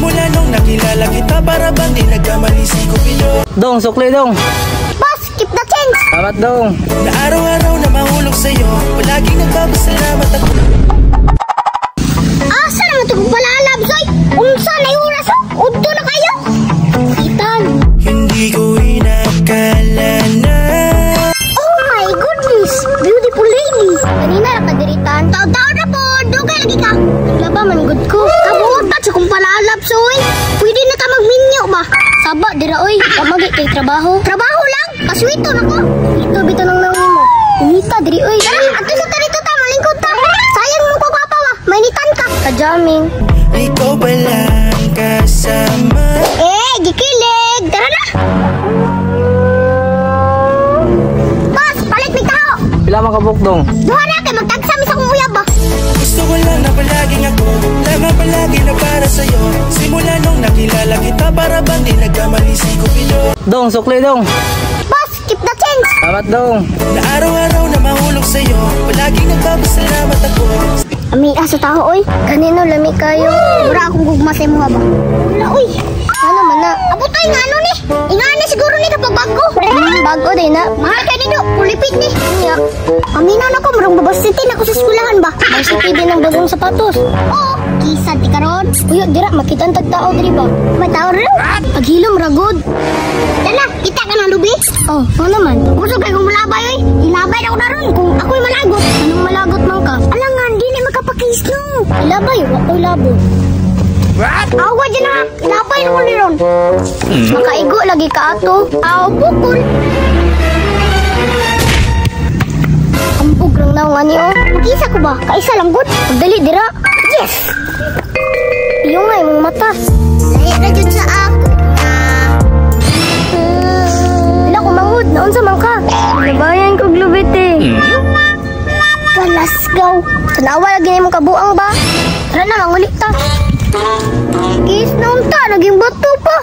Simula nung nakilala kita, para bang di nagkamali si Cupido. Dong, sukli dong. Boss, keep the change. Salamat dong. Na araw-araw na mahulog sa'yo, palaging nagpapasalamat ako. Asa naman ito kung palalab, soy? Unsa na yung oras, oh? Udto na kayo? Itan. Hindi ko inakala na Oh my goodness! Beautiful lady! Kanina ra kadiritan. Taon-taon na po! Dugay lagi ka! Naglaba man gud ko. Kabuotan sa kong palalab, soy. Pwede na ta magminyo ba? Saba, dira oy. Pamagi kay trabaho. Trabaho lang! Paswito na ko! Ito, bito nang nawong mo. Inita, diri oy. Tara, adto sa tarito ta, malingkod ta. Sayang mo ko gwapa ba? Mainitan ka. Kajamming. Ikaw pala ang kasama. Eh, gikilig! Tara na! Boss, palit mig taho! Pila man kabuk dong? Duha na kay magtagsa mi sa akong uyab ba? Gusto ko lang na palaging ako lamang palagi na para sa'yo. Simula nung nakilala kita, para bang di nagkamali si Cupido. Dong, sukli dong. Boss, keep the change! Salamat dong. Na araw-araw na mahulog sa'yo, palaging nagpapasalamat ako. Ami sa tao oy. Kanino lami kayo. Mura akong gugma sa imo ba? Wala oy. Ano man na? Abutoy nga ano ni? Ingani siguro ni kapag bago. Bago din na. Mahal kay nino, pulipit ni. Nya. Aminaw na ko murang babasitin ako sa eskwelahan ba. Varsity din ang bagong sapatos. Oo, kisad ti karon. Uyo dira makita ang tagtao diri ba? May tao rin. Paghilom ra gud. Dala, kita ka na lubi? Oh, ano naman? Gusto kay kung malabay oy. Ilabay na ko na ron kung ako'y malagot. Anong malagot man ka? Alangan, di na makapakis no. Ilabay, wa ko'y labo. What? Awa dyan ha. Ilabay na ko ni ron. Makaigo lagi ka ato. Aw, bukol. Ambog lang naong ani oh. Mag-isa ko ba? Kaisa lang gud. Pagdali dira. Yes. Iyo nga imong mata. Lahi ra jud sa ako. Wala ko mangud, naunsa man ka? Nabayan ko glubit eh. Galasgaw. Tanawa lagi na imong kabuang ba? Tara na, mangulit ta. Kiss na unta, naging bato pa.